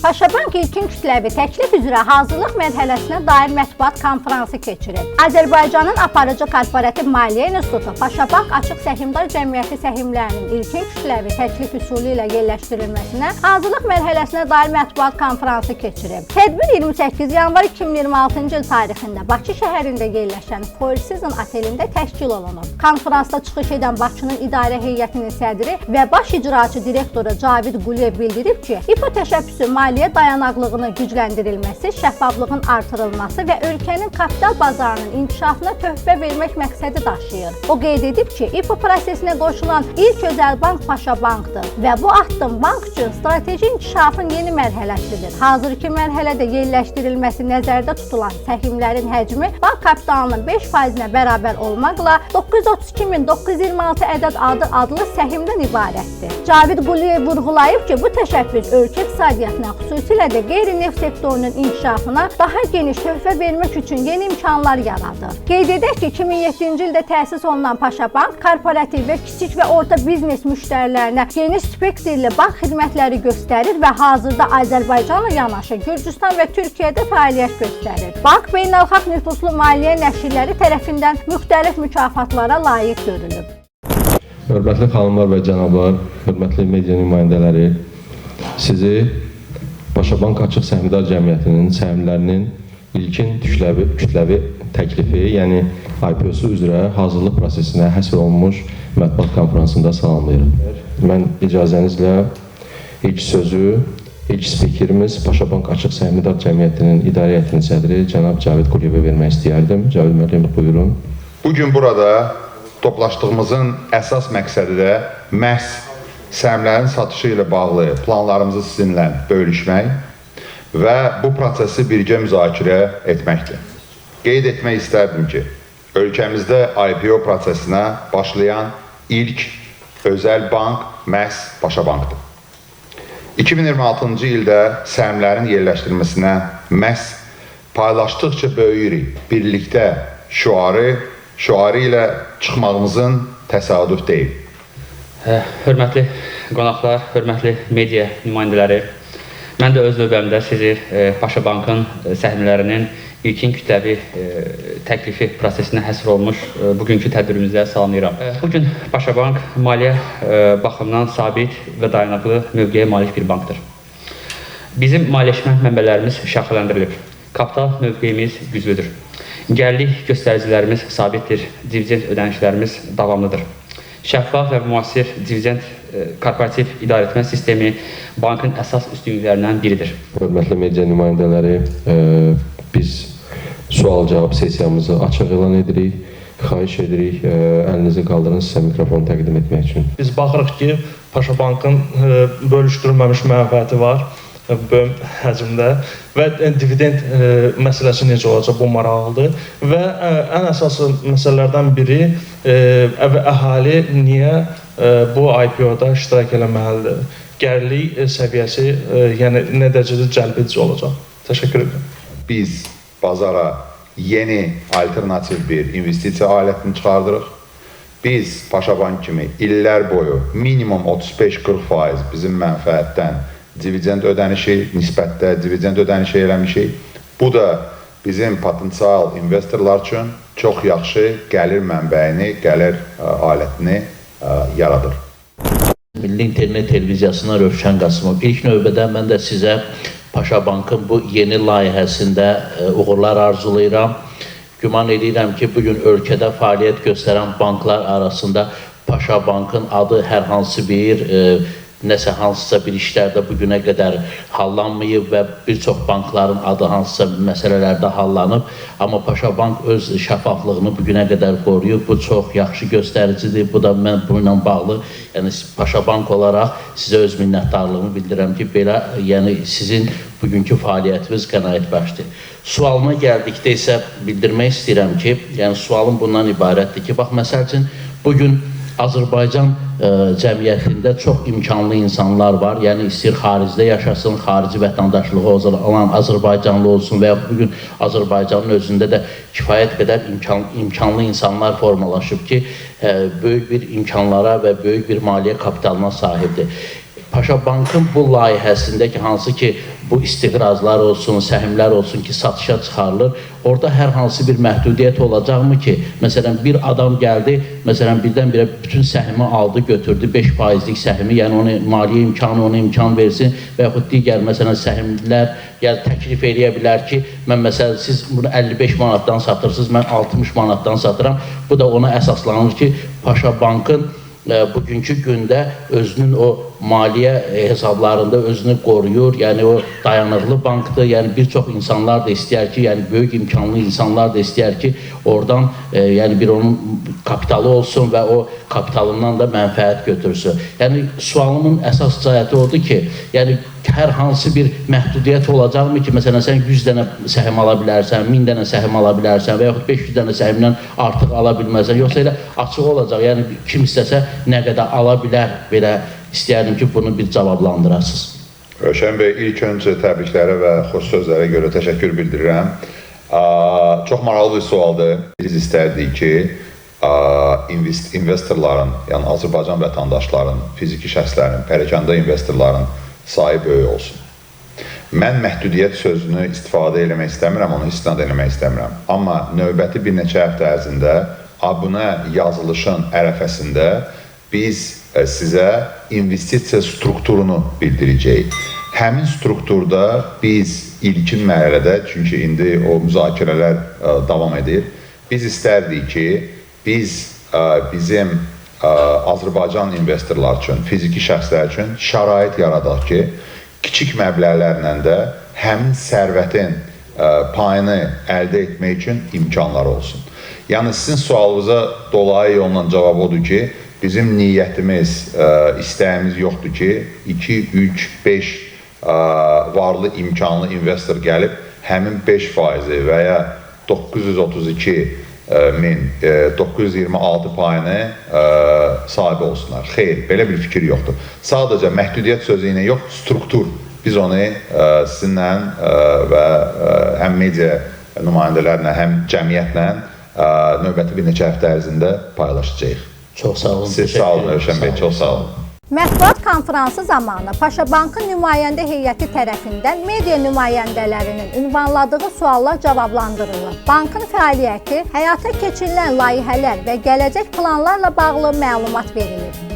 Paşabank ilkin kütləvi təklif üzrə hazırlıq mərhələsinə dair mətbuat konfransı keçirib. Azərbaycanın aparıcı korporativ maliyyə institutu Paşabank Açıq Səhmdar Cəmiyyəti səhmlərinin ilkin kütləvi təklif üsulu ilə yerləşdirilməsinə hazırlıq mərhələsinə dair mətbuat konfransı keçirib. Tədbir 28 yanvar 2026-cı il tarixində Bakı şəhərində yerləşən Four Seasons otelində təşkil olunub. Konfransda çıxış edən Bakının idarə heyətinin sədri və baş icraçı direktoru Cavid Quliyev bildirib ki, İPO təşəbbüsü maliyyə dayanaqlığının gücləndirilməsi, şəffaflığın artırılması və ölkənin kapital bazarının inkişafına töhfə vermək məqsədi daşıyır. O qeyd edib ki, İPO prosesinə qoşulan ilk özəl bank Paşabankdır və bu addım bank üçün strateji inkişafın yeni mərhələsidir. Hazırki mərhələdə yerləşdirilməsi nəzərdə tutulan səhmlərin həcmi bank kapitalının 5%-nə bərabər olmaqla 932.926 ədəd adı adlı səhmdən ibarətdir. Cavid Quliyev vurğulayıb ki, bu təşəbbüs ölkə iqtisadiyyatına, xüsusilə də qeyri-neft sektorunun inkişafına daha geniş töhfə vermək üçün yeni imkanlar yaradır. Qeyd edək ki, 2007-ci ildə təsis olunan Paşabank korporativ və kiçik və orta biznes müştərilərinə geniş spektrli bank xidmətləri göstərir və hazırda Azərbaycanla yanaşı Gürcüstan və Türkiyədə fəaliyyət göstərir. Bank beynəlxalq nüfuzlu maliyyə nəşrləri tərəfindən müxtəlif mükafatlara layiq görülüb. Hörmətli xanımlar və cənablar, hörmətli media nümayəndələri, sizi Paşabank Açıq Səhmdar Cəmiyyətinin səhmlərinin ilkin kütləvi təklifi, yəni IPO-su üzrə hazırlıq prosesinə həsr olunmuş mətbuat konfransında salamlayıram. Mən icazənizlə ilk sözü ilk spikerimiz Paşabank Açıq Səhmdar Cəmiyyətinin idarə heyətinin sədri cənab Cavid Quliyevə vermək istəyərdim. Cavid müəllim, buyurun. Bugün burada toplaşdığımızın əsas məqsədi də məhz səhmlərin satışı ilə bağlı planlarımızı sizinlə bölüşmək və bu prosesi birgə müzakirə etməkdir. Qeyd etmək istərdim ki, ölkəmizdə IPO prosesinə başlayan ilk özəl bank məhz Paşabankdır. 2026-cı ildə səhmlərin yerləşdirilməsinə məhz paylaşdıqca böyüyürük, birlikdə şüarı ilə çıxmağımızın təsadüf deyil. Hörmətli qonaqlar, hörmətli media nümayəndələri, mən də öz növbəmdə sizi Paşabankın səhmlərinin ilkin kütləvi təklifi prosesinə həsr olunmuş bugünkü tədbirimizdə salamlayıram. Bugün Paşabank maliyyə baxımdan sabit və dayanıqlı mövqeyə malik bir bankdır. Bizim maliyyələşmə mənbələrimiz şaxələndirilib. Kapital mövqeyimiz güclüdür. Gəlirlik göstəricilərimiz sabitdir, dividend ödənişlərimiz davamlıdır. Şəffaf və müasir dividend korporativ idarəetmə sistemi bankın əsas üstünlüklərindən biridir. Hörmətli media nümayəndələri, biz sual-cavab sessiyamızı açıq elan edirik. Xahiş edirik, əlinizi qaldırın sizə mikrofonu təqdim etmək üçün. Biz baxırıq ki, Paşabankın bölüşdürülməmiş mənfəəti var böyük həcmdə və dividend məsələsi necə olacaq, bu maraqlıdır. Və ən əsası məsələlərdən biri əhali niyə bu IPO-da iştirak eləməlidir? Gəlirlik səviyyəsi, yəni nə dərəcədə cəlb edici olacaq? Təşəkkür edirəm. Biz bazara yeni alternativ bir investisiya alətini çıxardırıq. Biz Paşabank kimi illər boyu minimum 35-40% bizim mənfəətdən dividend ödənişi, nisbətdə dividend ödənişi eləmişik. Bu da bizim potensial investorlar üçün çox yaxşı gəlir mənbəyini, gəlir alətini yaradır. Milli İnternet Televiziyasından Rövşən Qasımov. İlk növbədə mən də sizə Paşabankın bu yeni layihəsində uğurlar arzulayıram. Güman edirəm ki, bugün ölkədə fəaliyyət göstərən banklar arasında Paşabankın adı hər hansı bir nəsə hansısa bir işlərdə bu günə qədər hallanmayıb və bir çox bankların adı hansısa məsələlərdə hallanıb. Amma Paşabank öz şəffaflığını bu günə qədər qoruyub. Bu çox yaxşı göstəricidir. Bu da mən bununla bağlı, yəni Paşabank olaraq sizə öz minnətdarlığımı bildirəm ki, belə, yəni sizin bugünkü fəaliyyətiniz qənaətbəxşdir. Sualıma gəldikdə isə bildirmək istəyirəm ki, yəni sualım bundan ibarətdir ki, bax məsəl üçün bugün Azərbaycan cəmiyyətində çox imkanlı insanlar var. Yəni istəyir xaricdə yaşasın, xarici vətəndaşlığı olan Azərbaycanlı olsun və ya bugün Azərbaycanın özündə də kifayət qədər imkanlı insanlar formalaşıb ki, böyük bir imkanlara və böyük bir maliyyə kapitalına sahibdir. Paşa Bankın bu layihəsində ki, hansı ki bu istiqrazlar olsun, səhmlər olsun ki, satışa çıxarılır, orada hər hansı bir məhdudiyyət olacaqmı ki, məsələn bir adam gəldi, məsələn birdən-birə bütün səhmi aldı, götürdü, 5%lik səhmi, yəni onu maliyyə imkanı ona imkan versin və yaxud digər məsələn səhmlər yəni təklif eləyə bilər ki, mən məsələn siz bunu 55 manatdan satırsınız, mən 60 manatdan satıram. Bu da ona əsaslanır ki, Paşa Bankın bugünkü gündə özünün o maliyyə hesablarında özünü qoruyur, yəni o dayanıqlı bankdır, yəni bir çox insanlar da istəyər ki, yəni böyük imkanlı insanlar da istəyər ki, oradan yəni bir onun kapitalı olsun və o kapitalından da mənfəət götürsün. Yəni sualımın əsas cəhəti odur ki, yəni hər hansı bir məhdudiyyət olacaqmı ki, məsələn sən 100 dənə səhim ala bilərsən, 1000 dənə səhim ala bilərsən və yaxud 500 dənə səhimdən artıq ala bilməzsən, yoxsa elə açıq olacaq, yəni kim istəsə nə qədər ala bilər, belə istəyərdim ki, bunu bir cavablandırasınız. Rövşən bəy, ilk öncə təbriklərə və xoş sözlərə görə təşəkkür bildirirəm. Çox maraqlı bir sualdır. Biz istərdik ki, investorların, yəni Azərbaycan vətəndaşların, fiziki şəxslərin, pərakəndə investorların sayı böyük olsun. Mən məhdudiyyət sözünü istifadə eləmək istəmirəm, onu istinad eləmək istəmirəm. Amma növbəti bir neçə həftə ərzində abunə yazılışın ərəfəsində biz sizə investisiya strukturunu bildirəcəyik. Həmin strukturda biz ilkin mərhələdə, çünki indi o müzakirələr davam edir, biz istərdik ki, biz bizim Azərbaycan investorlar üçün, fiziki şəxslər üçün şərait yaradaq ki, kiçik məbləğlərlə də həmin sərvətin payını əldə etmək üçün imkanları olsun. Yəni sizin sualınıza dolayı yolla cavab odur ki, bizim niyyətimiz, istəyimiz yoxdur ki, 2, 3, 5 varlı, imkanlı investor gəlib həmin 5% və ya 932 926 payını sahibi olsunlar. Xeyr, belə bir fikir yoxdur. Sadəcə məhdudiyyət sözü ilə yox, struktur. Biz onu sizinlə və həm media nümayəndələrlə, həm cəmiyyətlə növbəti bir neçə həftə ərzində paylaşacağıq. Çox sağ olun. Siz sağ olun, Rövşən bəy, çox sağ olun. Mətbuat konfransı zamanı Paşa Bankın nümayəndə heyəti tərəfindən media nümayəndələrinin ünvanladığı suallar cavablandırılır. Bankın fəaliyyəti, həyata keçirilən layihələr və gələcək planlarla bağlı məlumat verilir.